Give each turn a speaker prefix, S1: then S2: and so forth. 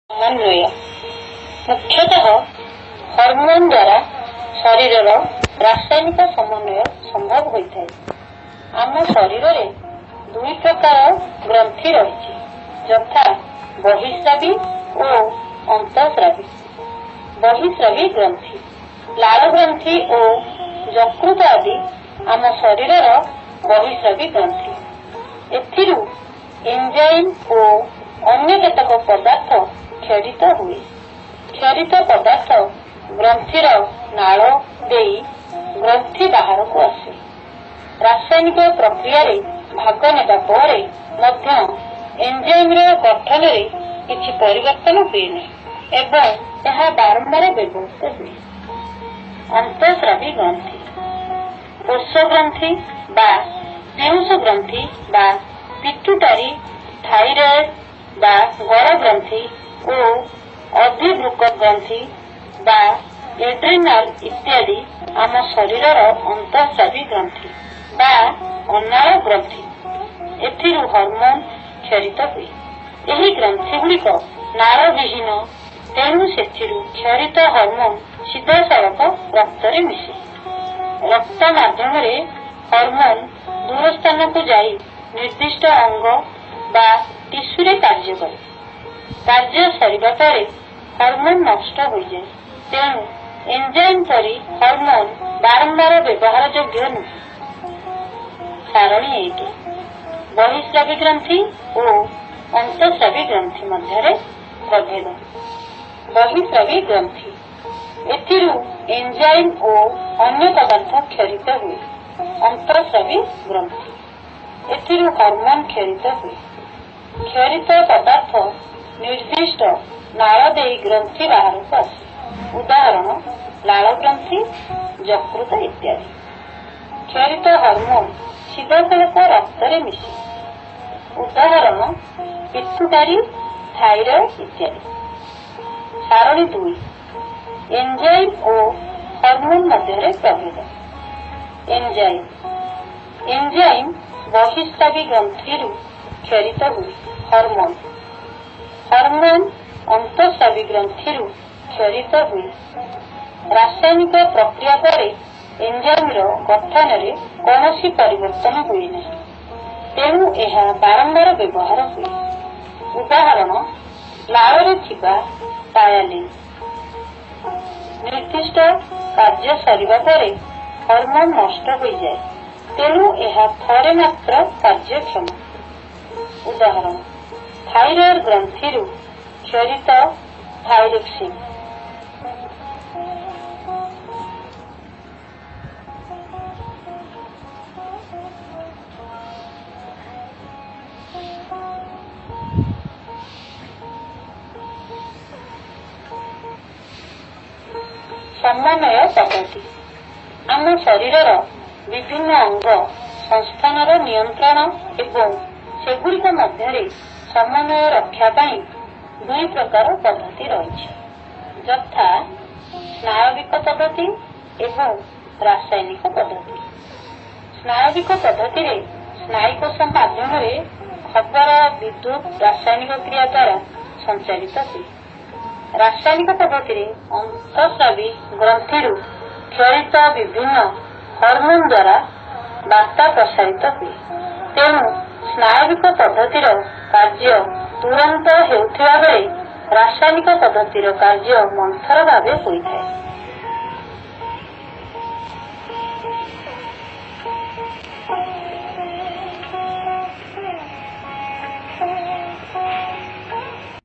S1: ସମନ୍ୱୟ। ମୁଖ୍ୟତଃ ହରମୋନ ଦ୍ୱାରା ଶରୀରର ରାସାୟନିକ ସମନ୍ୱୟ ସମ୍ଭବ ହୋଇଥାଏ। ଆମ ଶରୀରରେ ଦୁଇ ପ୍ରକାର ଗ୍ରନ୍ଥି ରହିଛି, ଯଥା ବହିଃସ୍ରାବୀ ଓ ଅନ୍ତଃସ୍ରାବୀ। ବହିଃସ୍ରାବୀ ଗ୍ରନ୍ଥି: ଲାଳ ଗ୍ରନ୍ଥି ଓ ଯକୃତ ଆଦି ଆମ ଶରୀରର ବହିଃସ୍ରାବୀ ଗ୍ରନ୍ଥି। ଏଥିରୁ ଏନଜାଇମ ଓ ଅନ୍ୟ କେତେକ ପଦାର୍ଥ କ୍ଷରିତ ହୁଏ। କ୍ଷରିତ ପଦାର୍ଥ ଗ୍ରନ୍ଥିର ନାଳ ଦେଇ ଗ୍ରନ୍ଥି ବାହାରକୁ ଆସେ। ରାସାୟନିକ ପ୍ରକ୍ରିୟାରେ ଭାଗ ନେବା ପରେ ମଧ୍ୟ ଏନଜାଇମର ଗଠନରେ କିଛି ପରିବର୍ତ୍ତନ ହୁଏ ନାହିଁ ଏବଂ ଏହା ବାରମ୍ବାର ବ୍ୟବହୃତ ହୁଏ। ଅନ୍ତଃସ୍ରାବୀ ଗ୍ରନ୍ଥି: କୋଷ ଗ୍ରନ୍ଥି ବା ପୀୟୂଷ ଗ୍ରନ୍ଥି ବା ପିଟ୍ୟୁଟାରୀ, ଥାଇରଏଡ ବା ଗଳ ଗ୍ରନ୍ଥି ଓ ଅଧିବୃକ୍କ ଗ୍ରନ୍ଥି ବା ଏଡ୍ରିନାଲ ଇତ୍ୟାଦି ଆମ ଶରୀରର ଅନ୍ତଃସ୍ରାବୀ ଗ୍ରନ୍ଥି ବା ଅନାଳ ଗ୍ରନ୍ଥି। ଏଥିରୁ ହରମୋନ କ୍ଷରିତ ହୁଏ। ଏହି ଗ୍ରନ୍ଥିଗୁଡ଼ିକ ନାଳବିହୀନ, ତେଣୁ ସେଥିରୁ କ୍ଷରିତ ହରମୋନ ସିଧାସଳଖ ରକ୍ତରେ ମିଶେ। ରକ୍ତ ମାଧ୍ୟମରେ ହରମୋନ ଦୂର ସ୍ଥାନକୁ ଯାଇ ନିର୍ଦ୍ଦିଷ୍ଟ ଅଙ୍ଗ ବା ଟିସ୍ୟୁରେ କାର୍ଯ୍ୟ କରେ। କାର୍ଯ୍ୟ ସରିବା ପରେ ହରମୋନ ନଷ୍ଟ ହୋଇଯାଏ। ତେଣୁ ଏନଜାଇମ ପରି ହରମୋନ ବାରମ୍ବାର ବ୍ୟବହାରଯୋଗ୍ୟ ନୁହେଁ। ସାରଣୀ 1, ବହିଃସ୍ରାବୀ ଗ୍ରନ୍ଥି ଓ ଅନ୍ତଃସ୍ରାବୀ ଗ୍ରନ୍ଥି ମଧ୍ୟରେ ପ୍ରଭେଦ। ବହିଃସ୍ରାବୀ ଗ୍ରନ୍ଥି: ଏଥିରୁ ଏନଜାଇମ ଓ ଅନ୍ୟ ପଦାର୍ଥ କ୍ଷରିତ ହୁଏ। ଅନ୍ତଃସ୍ରାବୀ ଗ୍ରନ୍ଥି: ଏଥିରୁ ହରମୋନ କ୍ଷରିତ ହୁଏ। କ୍ଷରିତ ପଦାର୍ଥ ନିର୍ଦ୍ଦିଷ୍ଟ ନାଳ ଦେଇ ଗ୍ରନ୍ଥି ବାହାରକୁ ଆସେ। ଉଦାହରଣ: ଲାଳ ଗ୍ରନ୍ଥି, ଯକୃତ ଇତ୍ୟାଦି। କ୍ଷରିତ ହରମୋନ ସିଧାସଳଖ ରକ୍ତରେ ମିଶେ। ଉଦାହରଣ: ପିଟ୍ୟୁଟାରୀ, ଥାଇରଏଡ ଇତ୍ୟାଦି। ସାରଣୀ 2, ଏନଜାଇମ ଓ ହରମୋନ ମଧ୍ୟରେ ପ୍ରଭେଦ। ଏନଜାଇମ: ଏନଜାଇମ ବହିଃସ୍ରାବୀ ଗ୍ରନ୍ଥିରୁ କ୍ଷରିତ ହୁଏ। ହରମୋନ: ହରମୋନ ଅନ୍ତଃସ୍ରାବୀ ଗ୍ରନ୍ଥିରୁ କ୍ଷରିତ ହୁଏ। ରାସାୟନିକ ପ୍ରକ୍ରିୟା ପରେ ଏନଜାଇମର ଗଠନରେ କୌଣସି ପରିବର୍ତ୍ତନ ହୁଏ ନାହିଁ, ତେଣୁ ଏହା ବାରମ୍ବାର ବ୍ୟବହାର ହୁଏ। ଉଦାହରଣ: ଲାଳରେ ଥିବା ଟାୟାଲିନ। ନିର୍ଦ୍ଦିଷ୍ଟ କାର୍ଯ୍ୟ ସରିବା ପରେ ହରମୋନ ନଷ୍ଟ ହୋଇଯାଏ, ତେଣୁ ଏହା ଥରେ ମାତ୍ର କାର୍ଯ୍ୟକ୍ଷମ। ଉଦାହରଣ: ଥାଇରଏଡ ଗ୍ରନ୍ଥିରୁ କ୍ଷରିତ ଥାଇରକ୍ସିନ। ସମନ୍ୱୟ ପଦ୍ଧତି। ଆମ ଶରୀରର ବିଭିନ୍ନ ଅଙ୍ଗ ସଂସ୍ଥାନର ନିୟନ୍ତ୍ରଣ ଏବଂ ସେଗୁଡ଼ିକ ମଧ୍ୟରେ ସମନ୍ୱୟ ରକ୍ଷା ପାଇଁ ଦୁଇ ପ୍ରକାର ପଦ୍ଧତି ରହିଛି, ଯଥା ସ୍ନାୟବିକ ପଦ୍ଧତି ଏବଂ ରାସାୟନିକ ପଦ୍ଧତି। ସ୍ନାୟବିକ ପଦ୍ଧତିରେ ସ୍ନାୟୁକୋଷ ମାଧ୍ୟମରେ ଖବର ବିଦ୍ୟୁତ ରାସାୟନିକ କ୍ରିୟା ଦ୍ୱାରା ସଞ୍ଚାରିତ ହୁଏ। ରାସାୟନିକ ପଦ୍ଧତିରେ ଅନ୍ତଃସ୍ରାବୀ ଗ୍ରନ୍ଥିରୁ କ୍ଷରିତ ବିଭିନ୍ନ ହରମୋନ ଦ୍ୱାରା ବାର୍ତ୍ତା ପ୍ରସାରିତ ହୁଏ। ତେଣୁ ସ୍ନାୟବିକ ପଦ୍ଧତିର କାର୍ଯ୍ୟ ତୁରନ୍ତ ହେଉଥିବା ବେଳେ ରାସାୟନିକ ପଦ୍ଧତିର କାର୍ଯ୍ୟ ମନ୍ଥର ଭାବେ ହୋଇଥାଏ।